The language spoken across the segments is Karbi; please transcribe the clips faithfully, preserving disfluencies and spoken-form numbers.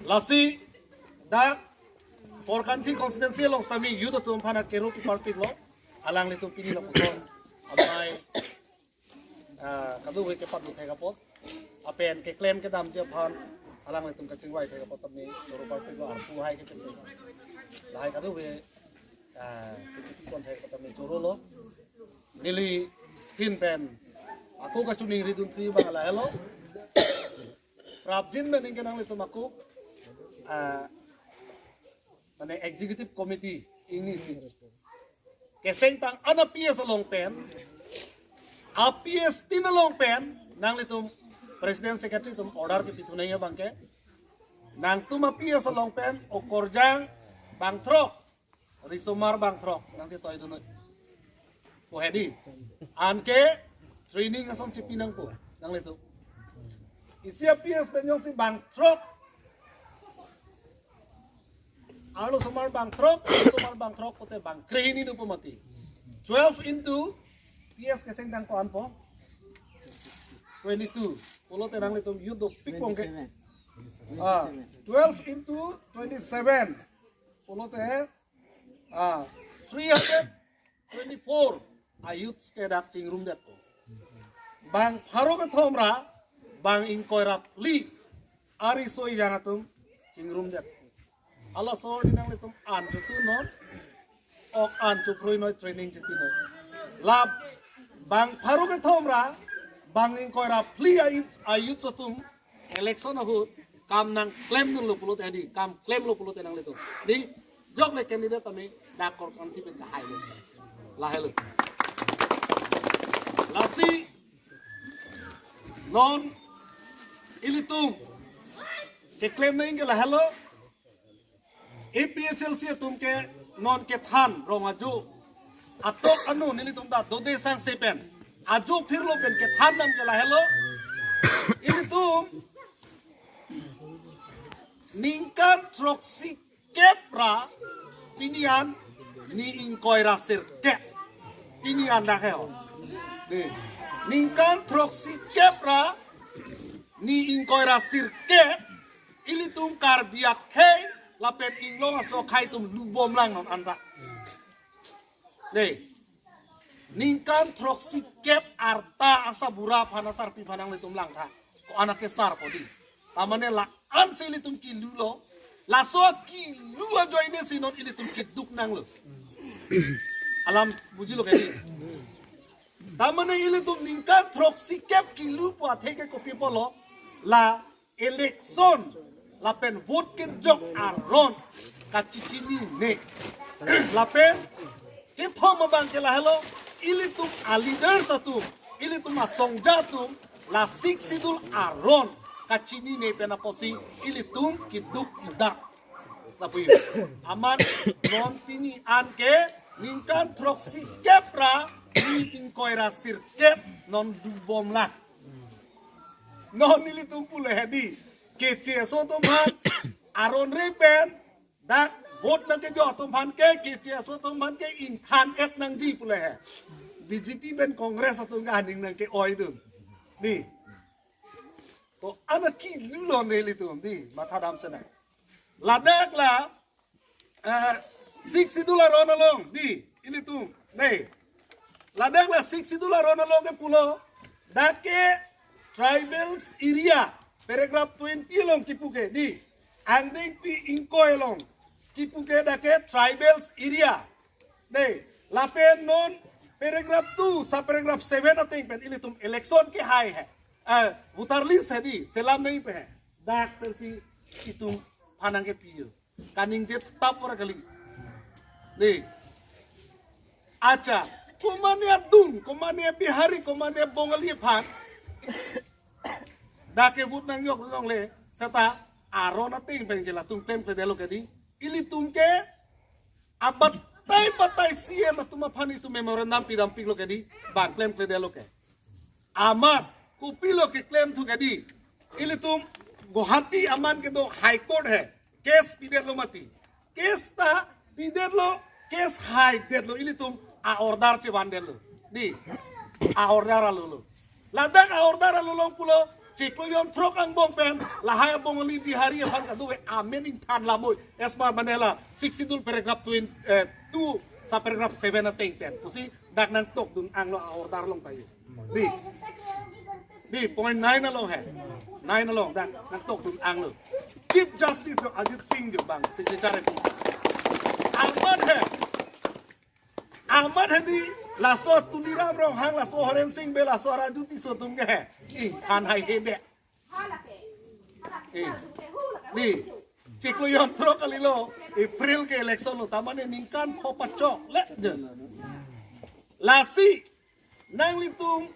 Lasi dak Korkanthi constituency along sitame youth atum aphan akero piparpiklo, alanglitum pini lapuson amei, ah, kadokave kepado thek apot, lapen keklem kedamji aphan alanglitum kachingvai thek apot tame choro parpiklo, arpu hai kechingvai. Lahai kadokave, ah, kechingvai thek apot tame chorolo. Neli thin pen ako kachiningri dun thri abang lahelo. Prapjin pen ingke nanglitum ako, ah, mane executive committee ingni si keseng tang an a-P S along pen, a-P S tin along pen nanglitum president secretary atum order kepithu nangji abang ke, nangtum a-P S along pen okorjang bangthrok, risomar bangthrok nangchetoidun noi pu hedi. Anke training ason chipi nangpo nanglitum. Isi a-P S pen jongsi bangthrok, arlosomar bangthrok, risomar bangthrok pulote bangkre hini dopo mati. Twelve into P S keseng tang ko-an po? Twenty-two. Pulote nanglitum youth dopik pong ke. Ah, twelve into twenty-seven. Pulote, ah, three hundred twenty-four a-youth ke dak chingrumdet ko. Bang pharo kethom ra bang ingkoi ra phli ariso ejang atum chingrumdet. Halaso arni nanglitum an chotun non, ok an chophrui noi, training chipi noi. La bang pharo kethom ra bang ingkoi ra phli a-youth, a-youth atum election ahut kam nangklemdunlo pulote hedi, kam klemlo pulote nanglitum, di, jok le candidate tame dak Korkanthi pen kahailo. Lahelo. Lasi non ilitum keklem nangji ke lahelo. A P H L C atum ke non kethan rong ajo atok anu nelitum ta dode sangse pen ajo phirlo pen kethan dam ke lahelo. Ilitum ningkan throksi kep ra pini an ni ingkoi ra sirkep. Pini an dak he ho. Ni, ningkan throksi kep ra ni ingkoi ra sirkep, ilitum Karbi akhei lapen inglong aso akhei atum lubom lang non anta. Dei. Ningkan throksi kep arta asarbura aphan asarpi aphan nanglitum langtha. Ko-an akesar ko di. Tamane la-an si ilitum kilulo. Laso kilu ajoine si non ilitum keduk nanglo. Alam bujilo ke di. Tamane ilitum ningkan throksi kep kilu pu athe ke kopi pulo, la election lapen vote kejok aron kachechinine. Lapen kethom abang ke lahelo, ilitum a-leaders atum, ilitum asongja atum, la Sixth Schedule aron kachinine pen apotsi ilitum keduk dam. Lapu amat non pini an ke ningkan throksi kep ra ni ingkoi ra sirkep non lubom lang. Non ilitum pule hedi, K C S O atum aphan aron re pen dak vote nangkejok atum aphan ke, K C S O atum aphan ke ingthan-et nangji pule he. B J P pen Congress atum ke aning nangke-oidun. Di. Ko-an akilulo nelitum, di, matha dam sena. Ladak la, eh, Sixth Schedule aron along, di, ilitum, nei. Ladak la Sixth Schedule aron along ke pulo, dak ke tribals area, paragraph twenty along kipu ke, di, angdengpi ingkoi along kipu ke dak ke tribals area. Dei, lapen non paragraph two, sub paragraph seven ateng pen ilitum election kehai he. Eh, voter list he di, selam nangji pe he. Dak pensi itum aphan nangkepi yo. Kaningje tap ora kali. Dei. Acha, komane adung, komane Bihari, komane Bongali aphan dak ke vote nangjok longle, seta aron ateng pen ke latum klemkledetlo ke di. Ilitum ke abatai batai C M atum aphan itum memorandum pidampiklo ke di, bang klemkledetlo ke. Amat kopilo keklem thu ke di. Ilitum Guwahati aman kedo High Court he case pidetlo mati. Case ta pidetlo, case haidetlo, ilitum a-order chevandetlo. Di, a-order alolo. Ladak a-order along pulo, Chiklo jon throk angbong pen lahai abong ali Bihari aphan kado ve amen ingthan lamoi. As per mane la Sixth Schedule paragraph twenty, eh, two, sub paragraph seven ateng pen. Pusi dak nangtokdun anglo a-order along ta yo. Dei. Dei, point nine along he. Nine along dak nangtokdun anglo. Chief Justice jo Ajit Singh jo bang signature pu. Amat he. Amat he dei, laso Tuliram Ronghang, laso Horen Sing Bey, laso Raju Tisso atum ke he. Ingthan haihe dei. Eh. Dei. Chiklo jon throk kalilo. April ke election lo, ta mane ningkan pho pachok le je. Lasi nanglitum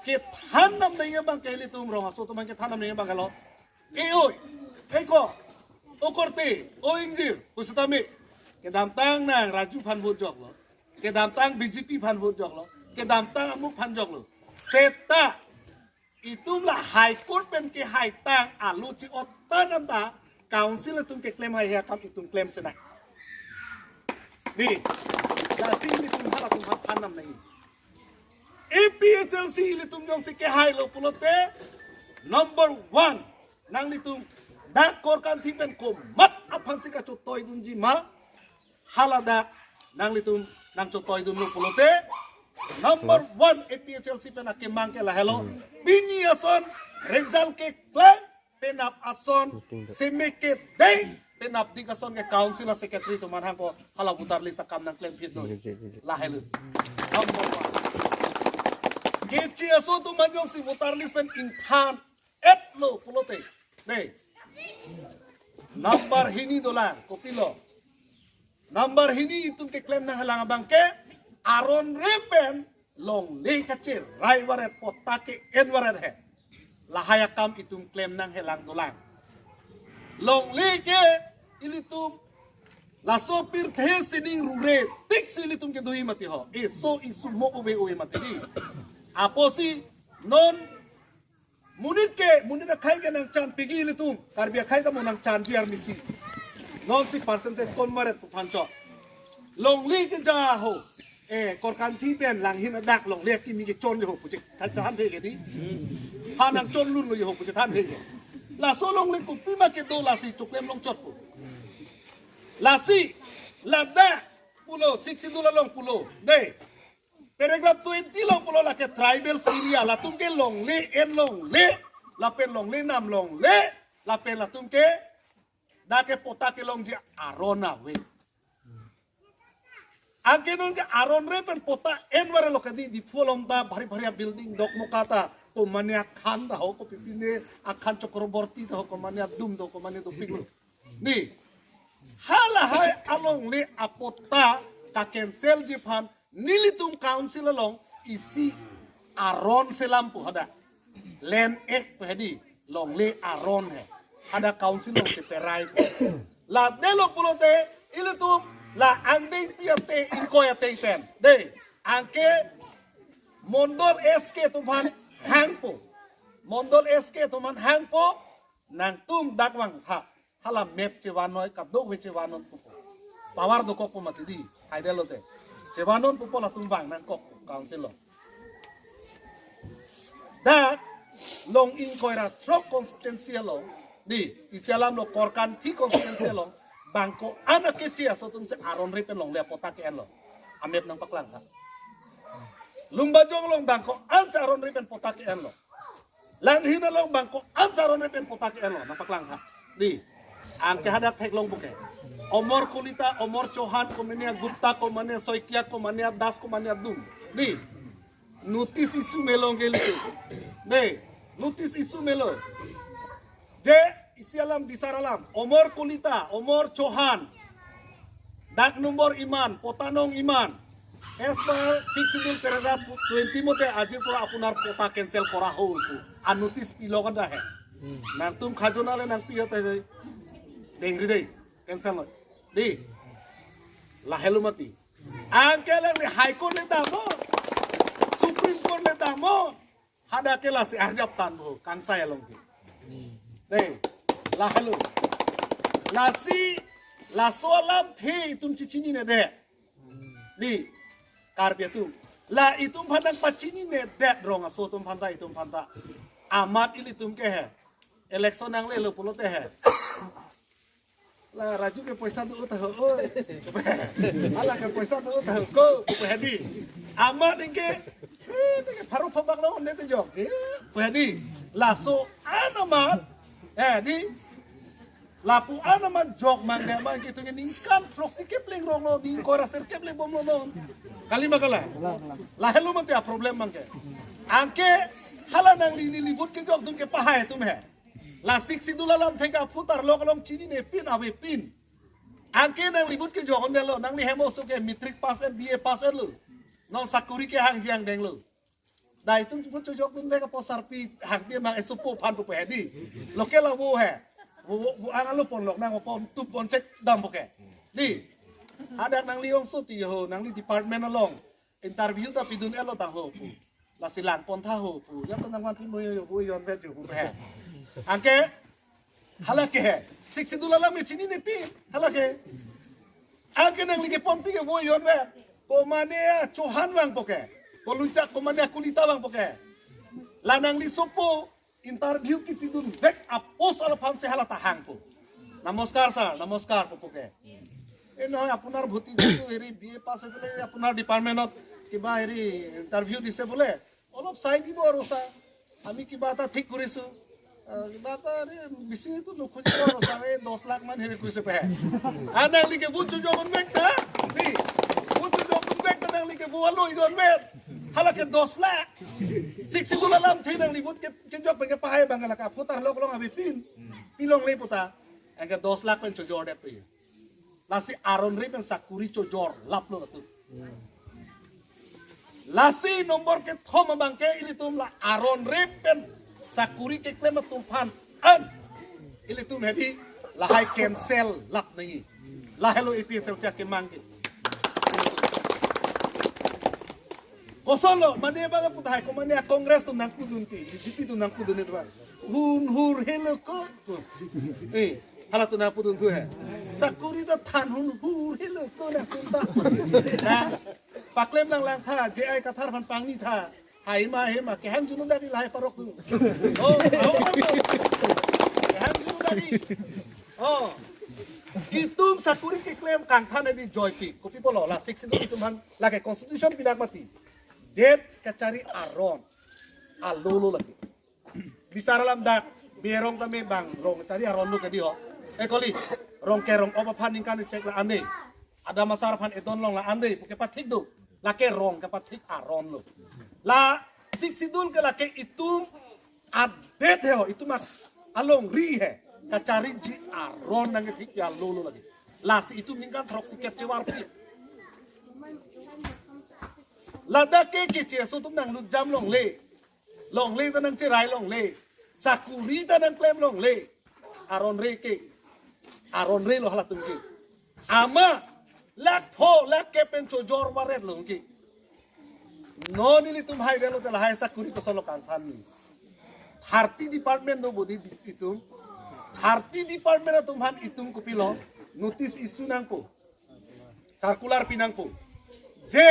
kethan nam nangji abang ke ilitum rong aso atum kethan nam nangji abang ke lo. E oi, e ko, o korte, o ingjir, pusitame. Kedamtang nang Raju aphan vote joklo. Kedamtang B J P aphan vote joklo. Kedamtang amuk aphan joklo. Seta itum la High Court pen kehaitang alo chi-ot tan anta council atum keklem haihe akam itum klem senang. Dei, lasi ilitum halatum aphan than nam nangji. A P H L C ilitum jongsi kehailo pulote, number one, nanglitum dak Korkanthi pen komat aphansi kachotoidunji ma, hala dak nanglitum nangchotoidunlo pulote, number one A P H L C pen akemang ke lahelo. Pini ason result keklang, penap ason, seme kedeng, penapdik ason ke council a-secretary atum aphan hangpo, hala voter list akam nangklemphitlo. Lahelo. Number one. Keche aso atum aphan jongsi voter list pen ingthan-etlo pulote, dei, number hini dolang, kopilo? Number hini itum keklem nanghelang abang ke, aron re pen longle kacherai varet, pota ke-en varet he. Lahai akam itum klem nanghelang dolang. Longle ke ilitum laso pirthe sining rure tik si ilitum kedoji mati ho. Eso isu mo uve uve mati dei. Apotsi non monit ke, monit akhei ke nangchan pigi ilitum. Karbi akhei ta mo nangchanji arnisi. Nonsi percentage kon maret pu aphan chot. Longle ke ja ho. Eh, Korkanthi pen Langhin adak longle akimi kechonji ho pusi tha-, thanthe ke dei. Ha nangchonlunlo ho pusi thanthe ke. Laso longle kopima kedo lasi choklem longchot pu. Lasi, ladak pulo, Sixth Schedule along pulo. Dei. Paragraph twenty along pulo lake tribal area, latum ke longle en longle, lapen longle nam longle, lapen latum ke dak ke pota kelongji aron ave. Anke non ke aron re pen pota en varetlo ke dei, Diphu along ta bhari bhari building dokmoka ta, komane akhan ta ho, kopipine akhan Chakraborty ta ho, komane adum do, komane dopiklo. Dei, halahai alongle apota ka-cancelji aphan nelitum council along isi aron selam pu hadak. Land Act pu he dei, longle aron he. Hadak council along cheperai pu. Ladelo pulote ilitum la angdengpi ateng, ingkoi ateng pen, dei, anke Mondol S K atum aphan hangpo. Mondol S K atum aphan hangpo, nangtum dak vang ha. Hala map chevan noi, kadokave chevan non pupo. Power dokok pu mati dei, haidetlo te. Chevan non pupo, latum vang nangkok pu council along. Dak long ingkoi ra throk constituency along, dei, isi alam lo Korkanthi constituency along, bang ko-an akeche aso atumsi aron re pen longle apota ke-enlo. Amap nangpaklangtha. Lumbajong along bang ko-ansi aron re pen pota ke-enlo. Langhin along bang ko-ansi aron re pen pota ke-enlo, nangpaklangtha. Dei, anke hadak theklong buke. Omor Kolita, Omor Chauhan, komane Gupta, komane Saikia, komane Das, komane adum. Dei, notice issue melo ke ilitum. Dei, notice issue melo. Je isi alam bisar alam, Omor Kolita, Omor Chauhan, dak number iman, pota nong iman. As per Sixth Schedule paragraph twenty mote আজিৰ পৰা আপোনাৰ পটা কেঞ্চেল কৰা হ'ল pu a-notice pilo kada he. Nangtum khajona le nangpi hate dei, dengri dei, cancel noi. Dei, lahelo mati. Anke alangli High Court le damnon, Supreme Court le damnon. Hadak ke lasi arjap than bo, kangsai along ke. Dei, lahelo. Lasi, laso alamthe itum chechinine det. Dei, Karbi atum. La itum aphan nangpachinine det rong aso atum aphan ta, itum aphan ta. Amat ilitum ke he. Election nanglelo pulote he. La Raju ke poisa do ta ho, oi. Hala ke poisa do ta ho, ko, pu hedi. Amat ningke, eh, ningke pharo phabak lo ne te jok, eh, pu hedi. Laso an amat, eh, di. Lapu an amat jok mangke, mangke itum ke ningkan throksi kep lengrong lo, ningkoi ra sirkep le bomlo non. Kali ma kali. Lahelo mate a-problem mangke. Anke, hala nangli neli vote kejok atum ke pahai atum he. La Sixth Schedule alamthe ke aphutar lok along chininepin avepin. Anke nangli vote kejok un-elo, nangli hem oso ke matric pass et, B A pass etlo. Non sakuri kehangji angdenglo. Dai itum vote chojok dunvek apot sarpi hangpi mang esopo aphan pu hedi. Local avo he. Vo, vo, vo ang alo ponlok nang, pon tup pon chek dam pu ke. Di. Hadak nangli ongso ti ho, nangli department along interview ta pidun-elo tang ho pu. Lasi langpon tha ho pu. Ya to nangvanpi mo yo, yo, yo, yo, yo, he. Anke, hala ke he. Sixth Schedule alam ke chininepin. Hala ke. Anke nangli keponpi ke vo yo-an ver. Komane a-Chauhan vangpo ke. Kolita, komane a-Kolita vangpo ke. La nangli sopo interview kepidunvek a-post along aphan si hala ta hangpo. নমস্কাৰ ছাৰ, নমস্কাৰ pu pu ke. এই নহয়, আপোনাৰ ভতিজাটো হেৰি B A pass হৈ পেলাই আপোনাৰ ডিপাৰ্টমেণ্টত কিবা হেৰি ইণ্টাৰভিউ দিছে বোলে, অলপ চাই দিব আৰু ছাৰ। আমি কিবা এটা ঠিক কৰিছো। আহ, কিবা এটা হেৰি বেছিটো নুখুজিব আৰু ছাৰ, এই দহ লাখ মান হেৰি কৰিছে পে। আৰু nangli ke vote chojok unvek ta, di, vote chojok unvek ta nangli ke vo alo igon met. Hala ke দহ lakh. Sixth Schedule alamthe nangli vote ke, kejok pen kepahai abang hala ke aphutar lok along avepin. Pilongle pu ta. Anke দহ lakh pen chojordet pe. Lasi aron-re pen sakuri chojor laplo atum. Lasi nombor kethom abangke ilitum la aron-re pen sakuri keklem atum aphan an. Ilitum hedi lahai cancel lap nangji. Lahelo A P H L C akemang ke. Kosonlo, mane abang pu tahai, komane a-Congress atum nangpudun ti, B J P atum nangpudun itu bang. Hun hur helo ko. Eh, halatum nangpudun tu he. Sakuri ta than hun hur helo ko nangpudun ta. Na, paklem nanglang tha, J I Kathar aphan pangni tha. Hai ma, hai ma, kehang junu dadi lahai parok tu. Oh, oh, oh. Kehang junu dadi. Oh. Itum sakuri keklem kangthan di joy pi. Kopi pulo la Sixth Schedule itum aphan lake constitution pinak mati. Det kachari aron. Alolo lake. Bisar alam dak, berong tame bang, rong chari aron lo ke di ho. Eh, koli, rong kerong-op aphan ningkan isi-ek la ande. Adam asar aphan edon long la ande, pu kepathik do. Lake rong kepathik aron lo. La Sixth Schedule ke lake itum adet he ho, itum alongri he. Kachariji aron nangkethik ya lolo lake. Lasi itum ningkan throksi kep chevarpi. Ladak ke keche aso atum nanglut jam longle. Longle ta nangcherai longle. Sakuri ta nangklem longle. Aron-re ke. Aron-re lo halatum ke. Amat lakh pho lakh kep pen chojor varet lo ke. Non ilitum hai velo te lahai sakuri kosonlo kangthan ni. Thirty department do bodi itum. Thirty department atum aphan itum kopilo. Notice issue nangpo. Circular pi nangpo. Je,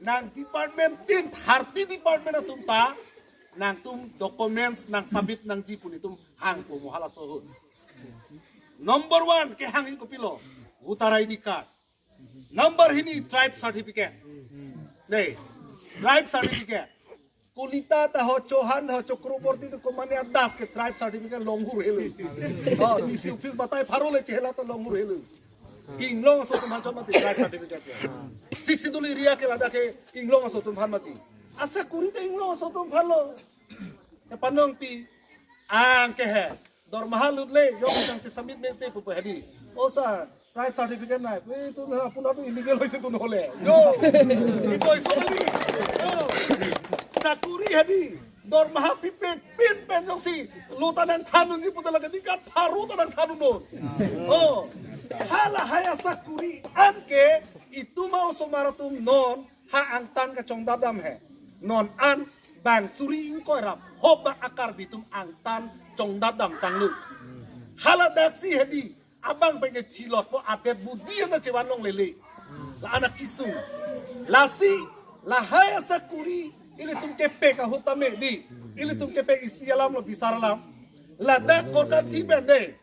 nang department tin, thirty department atum ta, nangtum documents nangsubmit nangji pu ilitum hangpo mo halaso ahut. Number one kehang hi kopilo, voter I D card. Number hini, tribe certificate. Dei, tribe certificate. Kolita ta ho, Chauhan ta ho, Chakraborty ta ho, komane a-Das ke tribe certificate longhur helo. Oh, D C office batai pharo le chehela ta longhur helo. Inglong aso atum aphan chot mati tribe certificate ke. Sixth Schedule area ke ladak ke inglong aso atum aphan mati. Asakuri ta inglong aso atum aphan lo. Kepanong pi, ang ke he. Dormaha lutle, jong nangche-submit mete pu pu hedi. O sir, tribe certificate nai. Pu itum na apun atu illegal hoise tu nohole. Jo. Itum iso li. Jo. Sakuri hedi. Dormaha pipe pin pen jongsi lo ta nangthan unji pu ta lake ningkan pharo ta nangthan un non. Oh. Halahai asakuri an ke itum a-osomar atum non ha angtan kachongdat dam he. Non an bang suri ingkoi ra phobak a-Karbi atum angtan chongdat dam tanglo. Haladaksi hedi abang pen ke chilotpo adet budi ana chevan longlele. La anak kisung. Lasi lahai asakuri ilitum kepek ahut tame di. Ilitum kepek isi alam lo, bisar alam. Ladak Korkanthi pen de.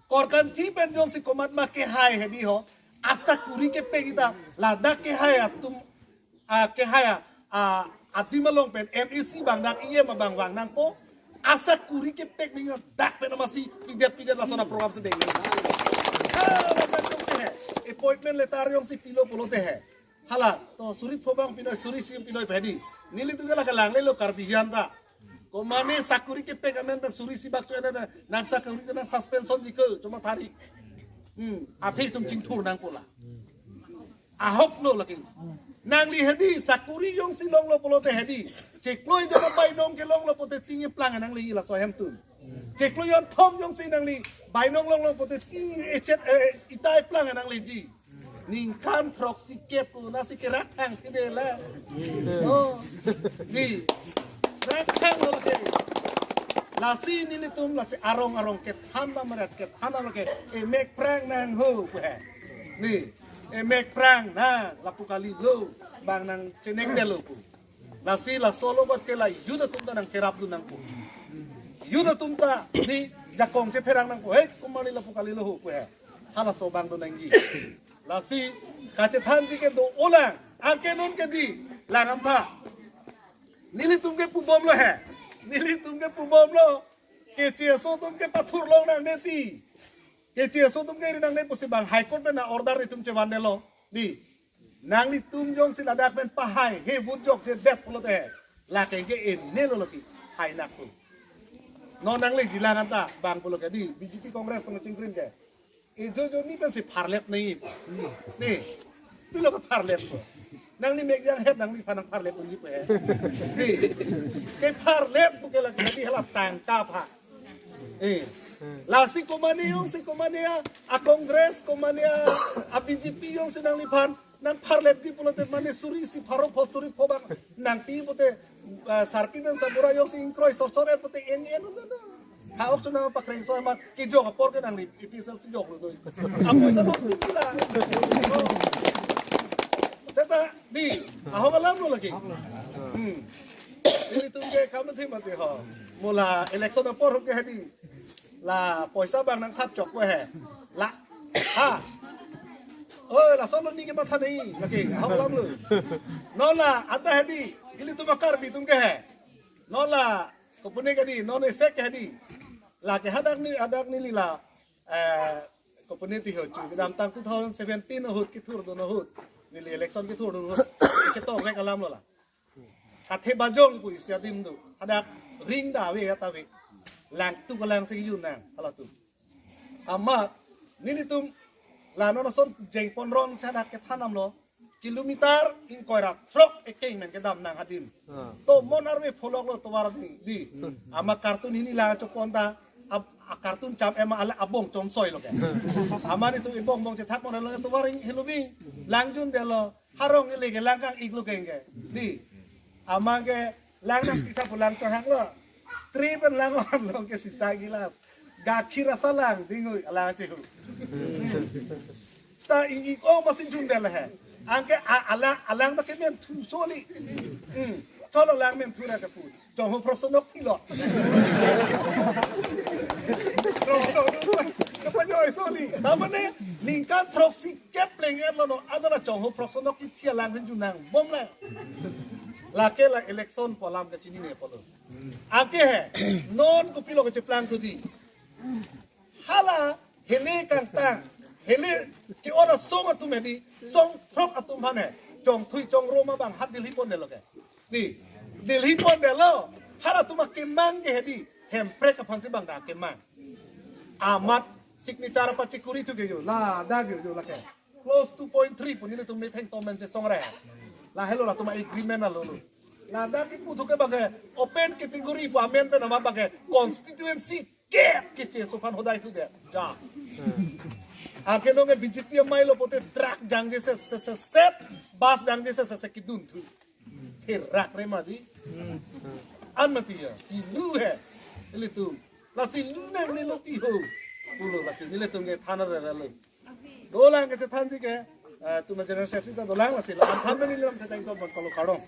Korkanthi pen jongsi komat ma kehai hedi ho. Asakuri kepek ita. Ladak kehai atum, ah, kehai a, ah, adim along pen M A C abang dak E M abang vang nangpo. Asakuri kepek ning dak pen amatsi pidet pidet lason a-program sedeng. Ah, ladak jongsi he. Appointment letter jongsi pilo pulote he. Hala, to suri pho abang pinoi, suri isi pinoi pedi. Nelitum ke la kelang lelo Karbi hian ta. Komane sakuri kepek amen pen suri isi bak cho-en nang, sakuri ke nang suspension ji ke, cuma tarik. Hmm, athe itum chingthur nangpo la. Ahok lo lake. Nangli hedi, sakuri jongsi longlo pulote hedi. Chiklo ijana bainong kelonglo pulote ting eplang nangli laso ahemtun. Chiklo jonthom jongsi nangli bainong longlo pulote ting echet, eh, ita eplang nangleji. Ningkan throksi kep lo, lasi kerak thang kede la. Oh. Di. Rak thang lo ke. Lasi nelitum lasi arong arong kethan la meret kethan la ke. Emek prang nang ho pu he. Ni. Emek prang nang lapu kalilo. Bang nang chenek de lo pu. Lasi laso lo kot ke la youth atum ta nang cherap dun nangpo. Youth atum ta ni jakong chepherang nangpo. Hei, komat ni lapu kalilo ho pu he. Halaso abang do nangji. Lasi kachethanji ke do-olang. Anke non ke di. Lang amtha. Nelitum ke pubom lo he. Nelitum ke pubom lo. Keche aso atum ke pathur long nangne ti. Keche aso atum ke ri nangne pusi bang High Court pen na order itum chevan de lo. Di. Nanglitum jongsi ladak pen pahai he vote jokjedet pulote. Lake ke ene lo lake. Hai nak tu. Non nangleji lang anta bang pulo ke di. B J P Congress tong chingkrin ke. Ejo jo ni pensi pharlep nai. Ni. Pilo ke pharlep ko. Nangli mek janghet nangliphan nang pharlep unji pe. Ni. Ke pharlep pu ke lake di hala tangka pha. Eh. Lasi komane jongsi komane a, a Congress, komane a, a B J P jongsi nangliphan nang pharlepji pulote mane suri isi pharo pho suri pho bang nangpi pulote, eh, sarpi pen sabura jongsi ingkroi sorsor er pulote en en un dana. Ha ok chunang pakreng so amat kejok apor ke nangli A P H L C jok lo doi. Apo sa bos piti la. Seta di, ahok alam lo lake. Hmm. Nelitum ke kam thim mati ho. Mo la election apor ke hedi. La poisa bang nangthap chok ko he. La. Ha. Oi, lason lo ni kematha nai. Lake, ahok alam lo. Non la, anta hedi. Ilitum a Karbi atum ke he. Non la, kopune ke di, non esek ke hedi. Lake hadak ni, hadak neli la. Eh, kopune ti ho chu. Kedamtang two thousand seventeen ahut kethur dun ahut. Neli election kethur dun ahut. Ketok vek alam lo la. Kathe bajong pu isi adim do. Hadak ring da ave ya ta ave. Lang tu kelang si yun nang, halatum. Amat, nelitum la non ason jeng ponrong si hadak kethan damlo. Kilometer ingkoi ra throk ekeng men kedam nang adim. Ah. To mon arve pholok lo tovar di, di. Hmm. Amat kartun hini la chopon ta, ab-, a kartun cham ema ala abong chom soi lo ke. Amat itum ibong bong chethak mon lo tovar ing hilumi. Langjun de lo. Harong ile ke lang kang ik lo keng ke. Di. Amat ke lang nang pisa pulang ke hak lo. Tri pen lang wan lo ke sisa gilas. Gakhir asa lang dingui alang chehu. Ta ing ik ong masin jun de le he. Anke a-, alang, alang ta ke men thu soli. Hmm. Cholo lang men thu ra ke pu. Chongho prok sonok thilo. Prok sonok. Kepanyoi soli. Tamane ningkan throksi kep leng em lo no. Adala chongho prok sonok ki thia lang sin junang. Bom lang. Lake la election pu alam kachinine pulo. Anke he. Non kopilo kacheplang tu di. Hala, hele kangtang, hele ke-ot asong atum hedi, song throk atum aphan he, chongthui chongro ma bang hat Delhi pon de lo ke. Di, Delhi pon de lo, halatum akemang ke hedi, Hemprek aphan si bang da kemang. Amat signature pachikuri thu ke jo, ladak jo, jo lake. Clause two point three pu nelitum metheng tomen che song re. Lahelo latum agreement alo lo. Ladak kipu thu ke bang ke open category pu amen pen amat bang ke constituency kep keche aso aphan hodai thu de. Ja. Anke nonke B J P amei lo pulote truck jangje se, se, se, set, bus jangje se, se, se, kidun thu. Therak re ma di. An mati ya. Kilu he. Ilitum. Lasi lu nangne lo ti ho. Pulo lasi nelitum ke than re re lo. Dolang kachethanji ke. Eh, tuma general secretary ta dolang lasi. La than ni lam thetang to bon kalo kardom.